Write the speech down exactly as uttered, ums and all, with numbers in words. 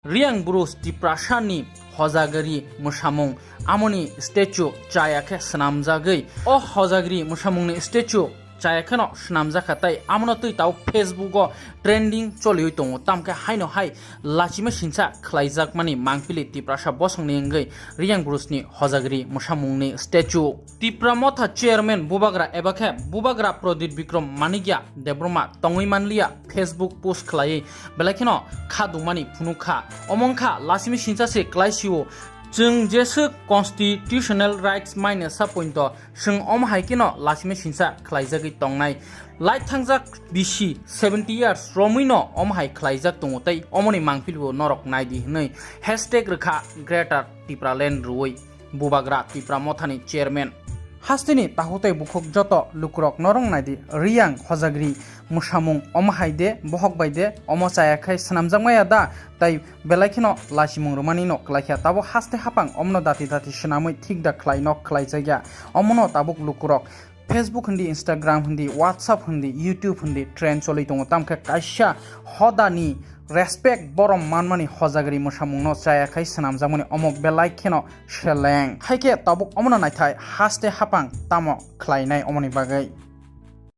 Riyang Bru Tiprasani hojagri mwsamung amoni statue chaya khe swnamjagwi. O hojagri mwsamungni statue chaya kheno swnamjakha tei amono twi tao Facebook o trending choliwi tongo. Tamkhe haino hai lachima sinsa khlaijakmani mangpili Tiprasa bosongni wngwi Riyang Brusni hojagri mwsamungni statue. Tipra Motha chairman bubagra eba khe bubagra Pradip Bikram Manikya Debbarma tongwi manliya Facebook post khlaiwi belai kheno kha dungmani phunuk kha. Omo wngkha lachimi sinsa se klai sio. Chwng jeswk constitutional rights maine sapointo chwng omo hai kheno lachimi sinsa khlaijagwi tongnai. Lait thangjak bisi seventy years romwino omo hai khlaijak tongo tei omoni mangpilibo norok naidi hwnwi hashtag rwkha Greater Tipraland rwui bubagra Tipra Mothani chairman. Hasteni tahu tei bukhuk joto lukurok norok naidi Riyang hojagri mwsamung omo hai de bohok bai de omo chaya khai swnamjakmaya da tei belai kheno lachimung rwmani no klaikha tabuk haste hapang omono dati dati swnamwi thik da khlai nok khlaijakya omono tabuk lukurok Facebook hindi, Instagram hindi, WhatsApp hindi, YouTube hindi trend choli tongo. Tamkhe kaisa hodani respect borom manmani hojagri mwsamungno chaya khai swnamjakmani omo belai kheno seleng. Haikhe tabuk omono naithai haste hapang tamo khlainai omoni bagwi.